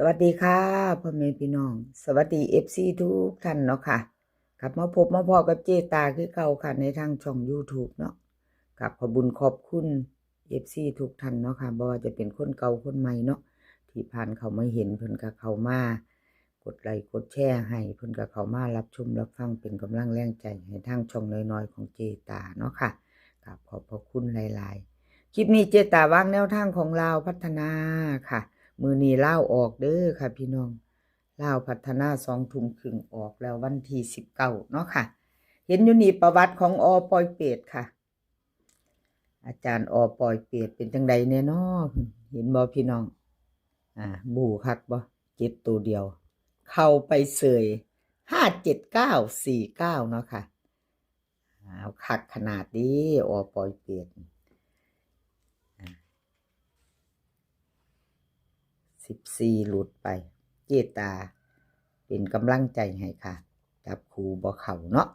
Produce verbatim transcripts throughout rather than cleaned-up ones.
วัสดีค่ะ พ่อแม่พี่น้อง สวัสดี เอฟซี ทุกท่านเนาะค่ะ กลับมาพบมาพ้อกับเจตาคือเก่าค่ะ ในทางช่อง YouTube เนาะ กราบขอบบุญขอบคุณ เอฟซี ทุกท่านเนาะค่ะ บ่ว่าจะเป็นคนเก่าคนใหม่เนาะ ที่ผ่านเข้ามาเห็นเพิ่นก็เข้ามา กดไลค์กดแชร์ให้ เพิ่นก็เข้ามารับชมรับฟังเป็นกำลังแรงใจให้ทางช่องน้อยๆของเจตาเนาะค่ะ กราบขอบพระคุณหลายๆ คลิปนี้เจตาวางแนวทางของลาวพัฒนาค่ะ มื้อนี้ลาวออกเด้อค่ะพี่น้อง ลาวพัฒนาสองทุ่มครึ่งออกแล้ววันที่สิบเก้าเนาะค่ะ เห็นอยู่นี่ประวัติของ อ.ปอยเปต ค่ะ อาจารย์ อ.ปอยเปต เป็นจังใดแน่นอ เห็นบ่พี่น้อง อ่า บูคักบ่ เจ็ดตัวเดียว เข้าไปเสย ห้าเจ็ดเก้าสี่เก้า เนาะค่ะ เอาคักขนาดนี้ อ.ปอยเปต อ่า สิบสี่ หลุดไป เจตา เป็นกำลังใจให้ค่ะ จับคู่บ่เข้าเนาะ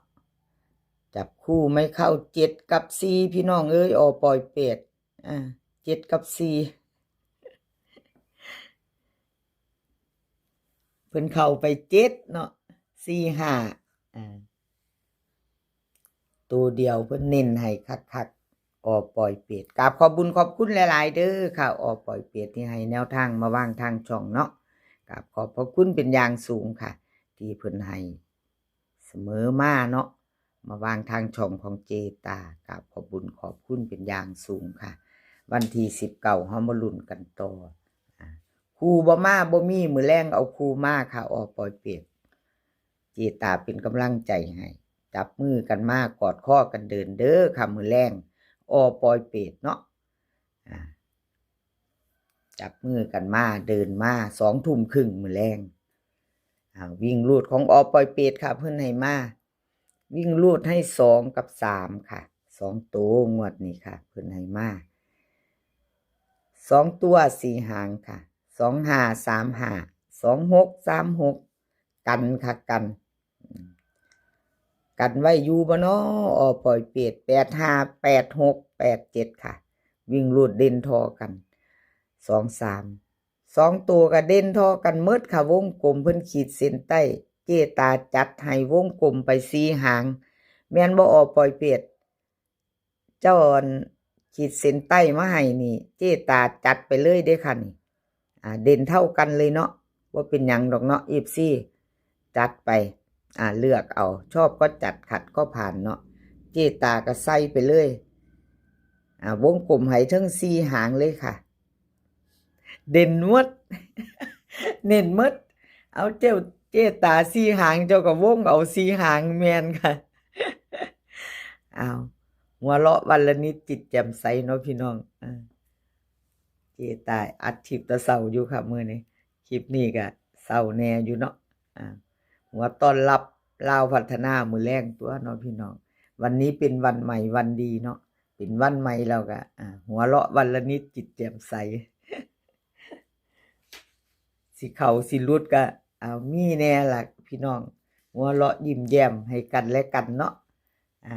จับคู่ไม่เข้า เจ็ดกับสี่ พี่น้องเอ้ย อ.ปอยเปต อ่า เจ็ดกับสี่ เพิ่นเข้าไปเจ็ดเนาะ สี่ห้า อ่า ตัวเดียวเพิ่นเน้นให้คักๆ อ.ปอยเปต กราบขอบบุญขอบคุณหลายๆเด้อค่ะ อ.ปอยเปต ที่ให้แนวทางมาวางทางช่องเนาะ กราบขอบพระคุณเป็นอย่างสูงค่ะ ที่เพิ่นให้เสมอมาเนาะ มาวางทางช่องของเจตา กราบขอบบุญขอบคุณเป็นอย่างสูงค่ะ วันที่สิบเก้าเฮามาลุ้นกันต่อ อ่า คู่บ่มาบ่มี มื้อแลงเอาคู่มาค่ะ อ.ปอยเปต เจตาเป็นกำลังใจให้ จับมือกันมากอดคอกันเดินเด้อค่ะ มื้อแลง อ.ปอยเปต เนาะ อ่า จับมือกันมาเดินมา สองทุ่มครึ่งมื้อแลง อ่า วิ่งรูดของ อ.ปอยเปต ค่ะ เพิ่นให้มา วิ่งรูดให้สองกับสามค่ะ สองตัวงวดนี้ค่ะ เพิ่นให้มา สองตัวสี่หางค่ะ สองห้า สามห้า สองหก สามหก กันค่ะ กัน อืม กันไว้อยู่บ่น้อ อ.ปอยเปต แปดห้า แปดหก แปดเจ็ด ค่ะ วิ่งรูดเด่นท่อกัน สองสาม สองตัวก็เด่นท่อกันหมดค่ะ วงกลมเพิ่นขีดเส้นใต้ เจตาจัดให้วงกลมไปสี่หาง แม่นบ่ อ.ปอยเปต เจ้าอันขีดเส้นใต้มาให้นี่ เจตาจัดไปเลยเด้อค่ะนี่ อ่า เด่นเท่ากันเลยเนาะ บ่เป็นหยังดอกเนาะ เอฟซี จัดไป อ่า เลือกเอา ชอบก็จัด ขัดก็ผ่านเนาะ เจตาก็ใส่ไปเลย อ่า วงกลมให้ทั้งสี่หางเลยค่ะ เด่นหมด เน้นหมด เอาเจ้าเจตาสี่หาง เจ้าก็วงเอาสี่หาง แม่นค่ะ อ้าว หัวเราะวันละนิดจิตแจ่มใสเนาะพี่น้อง อ่า เจตาอัดคลิปแต่เช้าอยู่ค่ะมื้อนี้ คลิปนี้ก็เช้าแน่อยู่เนาะ อ่า หัวต้อนรับลาวพัฒนามื้อแลงตัวเนาะพี่น้อง วันนี้เป็นวันใหม่วันดีเนาะ เป็นวันใหม่แล้วก็ อ่า หัวเราะวันละนิดจิตแจ่มใส สิเข้าสิหลุดก็ เอา มีแน่ล่ะพี่น้อง หัวเราะยิ้มแย้มให้กันและกันเนาะ อ่า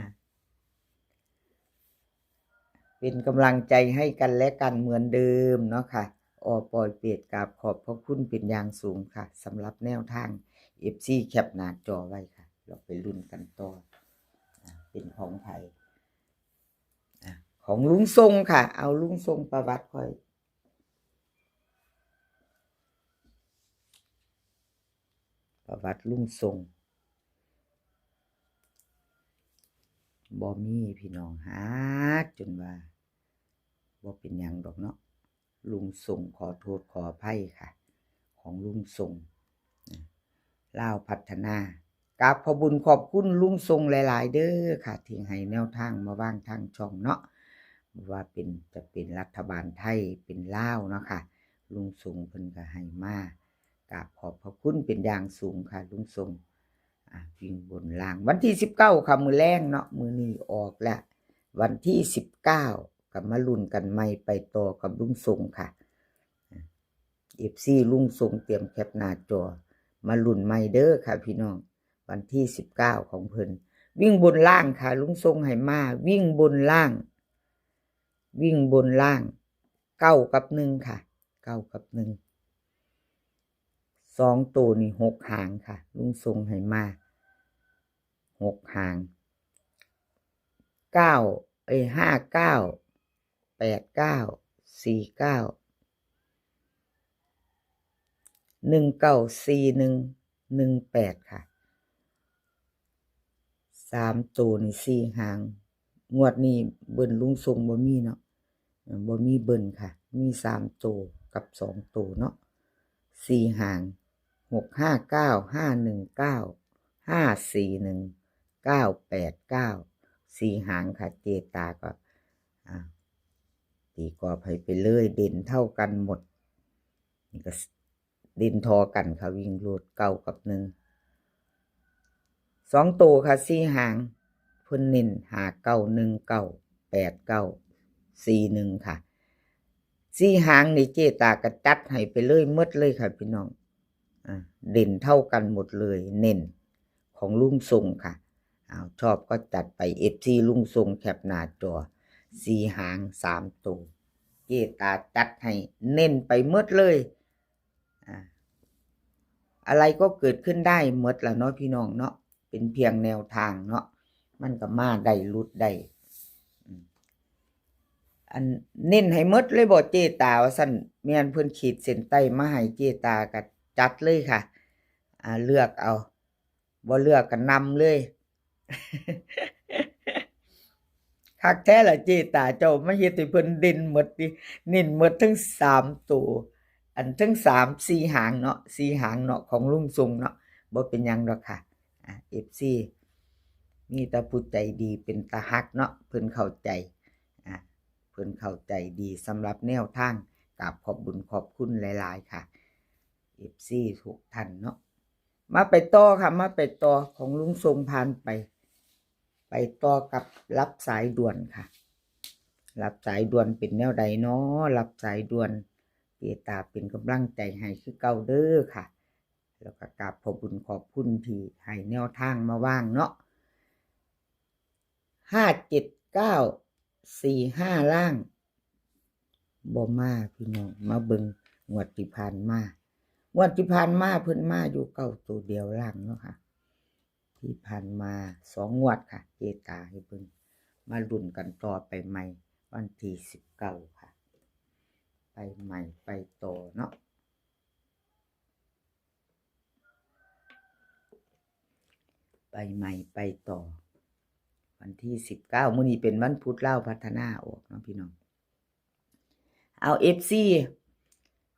เป็นกำลังใจให้กันและกันเหมือนเดิมเนาะค่ะ อ.ปอยเปต กราบขอบพระคุณเป็นอย่างสูงค่ะ สำหรับแนวทาง เอฟซี แคปหน้าจอไว้ค่ะ เราไปลุ้นกันต่อ อ่า เป็นของไผ อ่า ของลุงทรงค่ะ เอาลุงทรงประวัติค่อย ประวัติลุงทรง บ่มีพี่น้อง หาจนว่า บ่เป็นหยังดอกเนาะ ลุงทรง ขอโทษขออภัยค่ะ ของลุงทรง นะ ลาวพัฒนา กราบขอบบุญขอบคุณลุงทรงหลายๆเด้อค่ะ ที่ให้แนวทางมาวางทางช่องเนาะ บ่ว่าเป็น จะเป็นรัฐบาลไทย เป็นลาวเนาะค่ะ ลุงทรงเพิ่นก็ให้มา กราบขอบพระคุณเป็นอย่างสูงค่ะ ลุงทรง อ่ะ วิ่งบนล่าง วันที่สิบเก้าค่ะ มื้อแลงเนาะ มื้อนี้ออกแล้ว วันที่สิบเก้า ก็มาลุ้นกันใหม่ไปต่อกับลุงทรงค่ะ เอฟซี ลุงทรงเตรียมแคปหน้าจอ มาลุ้นใหม่เด้อค่ะพี่น้อง วันที่สิบเก้าของเพิ่น วิ่งบนล่างค่ะ ลุงทรงให้มา วิ่งบนล่าง วิ่งบนล่าง เก้ากับหนึ่งค่ะ เก้ากับหนึ่ง สองตัวนี่หกหางค่ะ ลุงส่งให้มา หกหาง เก้า เอ้ย ห้าเก้า แปดเก้า สี่เก้า หนึ่งเก้า สี่หนึ่ง หนึ่งแปด ค่ะ สามตัวนี่สี่หาง งวดนี้เบิ้ลลุงส่งบ่มีเนาะ เอ่อ บ่มีเบิ้ลค่ะ มีสามตัวกับสองตัวเนาะ สี่หาง หกห้าเก้า ห้าหนึ่งเก้า ห้าสี่หนึ่ง เก้าแปดเก้า สี่หางค่ะ เจตาก็ อ่า ตีกรอบให้ไปเลย เด่นเท่ากันหมด นี่ก็เด่นทอกันค่ะ วิ่งรูดเก้ากับหนึ่ง สองตัวค่ะ สี่หาง เพิ่นเน้น ห้าเก้า หนึ่งเก้า แปดเก้า สี่หนึ่ง ค่ะ สี่หางนี่เจตาก็จัดให้ไปเลยหมดเลยค่ะพี่น้อง อ่า เด่นเท่ากันหมดเลย เน้นของลุงส่งค่ะ เอา ชอบก็จัดไป เอฟซี ลุงส่งแคปหน้าจอ สี่หาง สามตัว เจตาจัดให้เน้นไปหมดเลย อ่า อะไรก็เกิดขึ้นได้หมดละเนาะพี่น้องเนาะ เป็นเพียงแนวทางเนาะ มันก็มาได้หลุดได้ อืม อันเน้นให้หมดเลยบ่เจตา ว่าซั่น แม่นเพิ่นขีดเส้นใต้มาให้เจตาก็จัดเลยค่ะ อ่า เลือกเอา บ่เลือกก็นำเลย คักแท้ล่ะเจตา เจ้ามาเฮ็ดให้เพิ่นเด่นหมดติ เน้นหมดทั้งสามตัว อันทั้งสาม สี่หางเนาะ สี่หางเนาะ ของลุงส่งเนาะ บ่เป็นหยังดอกค่ะ อ่า เอฟซี มีแต่ผู้ใจดีเป็นตาฮักเนาะ เพิ่นเข้าใจ อ่า เพิ่นเข้าใจดีสำหรับแนวทาง กราบขอบบุญขอบคุณหลายๆ ค่ะ เอฟซี ทุกท่านเนาะ มาไปต่อค่ะ มาไปต่อ ของลุงส่งผ่านไป ไปต่อกับรับสายด่วนค่ะ รับสายด่วนเป็นแนวใดเนาะ รับสายด่วน เจตาเป็นกำลังใจให้คือเก่าเด้อค่ะ แล้วก็กราบขอบบุญขอบคุณที่ให้แนวทางมาวางเนาะ ห้าเจ็ดเก้า สี่ห้า ล่าง บ่มาพี่น้อง มาเบิ่งงวดที่ผ่านมา งวดที่ผ่านมาเพิ่นมาอยู่เก้าตัวเดียวล่างเนาะค่ะ ที่ผ่านมาสองงวดค่ะ เจตาให้เบิ่ง มาลุ้นกันต่อไปใหม่ วันที่สิบเก้าค่ะ ไปใหม่ไปต่อเนาะ ไปใหม่ไปต่อ วันที่สิบเก้า มื้อนี้เป็นวันพุธ ลาวพัฒนาออกเนาะพี่น้อง เอา เอฟซี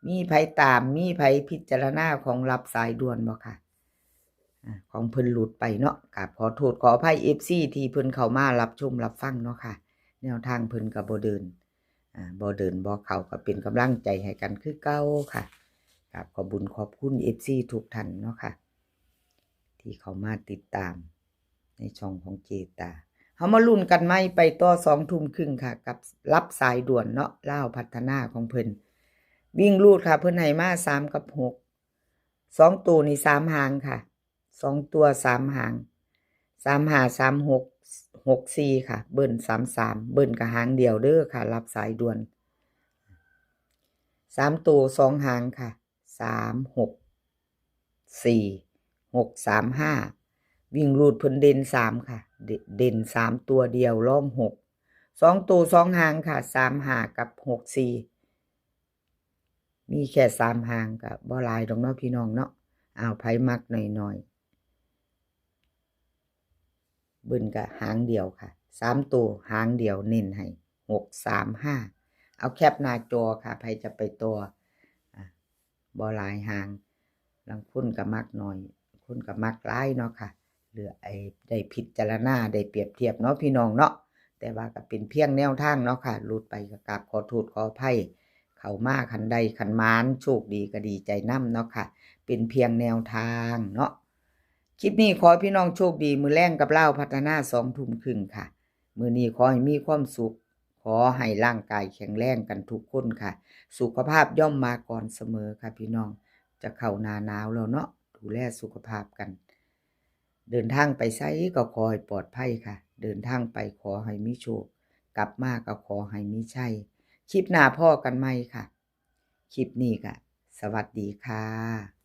มีไผตาม มีไผพิจารณาของรับสายด่วนบ่ค่ะ อ่า ของเพิ่นหลุดไปเนาะ กราบขอโทษขออภัย เอฟซี ที่เพิ่นเข้ามารับชมรับฟังเนาะค่ะ แนวทางเพิ่นก็บ่เดิน อ่า บ่เดินบ่เข้าก็เป็นกำลังใจให้กันคือเก่าค่ะ กราบขอบบุญขอบคุณ เอฟซี ทุกท่านเนาะค่ะ ที่เข้ามาติดตามในช่องของเจตา เฮามาลุ้นกันใหม่ไปต่อสองทุ่มครึ่งค่ะ กับรับสายด่วนเนาะ ลาวพัฒนาของเพิ่น วิ่งรูดค่ะ เพิ่นให้มาสามกับหก สองตัวนี่สามหางค่ะ สองตัวสามหาง สามห้า สามหก หกสี่ ค่ะ เบิ้ลสามสาม เบิ้ลก็หางเดียวเด้อค่ะ รับสายด่วน สามตัวสองหางค่ะ สามหกสี่ หกสามห้า วิ่งรูดเพิ่นเด่นสามค่ะ เด- เด่นสามตัวเดียว รองหก สองตัวสองหางค่ะ สามห้า กับ หกสี่ มีแค่สามหางก็บ่หลายดอกเนาะพี่น้องเนาะ เอา ไผมักน้อยๆ เบิ้ลก็หางเดียวค่ะ สามตัวหางเดียว เน้นให้ หกสามห้า เอาแคปหน้าจอค่ะ ไผจะไปต่อ อ่ะ บ่หลายหาง ลางคนก็มักน้อย คนก็มักหลายเนาะค่ะ เหลือไอ้ได้พิจารณา ได้เปรียบเทียบเนาะพี่น้องเนาะ แต่ว่าก็เป็นเพียงแนวทางเนาะค่ะ หลุดไปก็กราบขอโทษขออภัย เข้ามาคันใดคันหมาน โชคดีก็ดีใจนำเนาะค่ะ เป็นเพียงแนวทางเนาะ คลิปนี้ขอให้พี่น้องโชคดี มื้อแลงกับลาวพัฒนาสองทุ่มครึ่งค่ะ มื้อนี้ขอให้มีความสุข ขอให้ร่างกายแข็งแรงกันทุกคนค่ะ สุขภาพย่อมมาก่อนเสมอค่ะพี่น้อง จะเข้าหน้าหนาวแล้วเนาะ ดูแลสุขภาพกัน เดินทางไปไสก็ขอให้ปลอดภัยค่ะ เดินทางไปขอให้มีโชค กลับมาก็ขอให้มีชัย คลิปหน้าพ้อกันใหม่ค่ะ คลิปนี้ก็สวัสดีค่ะ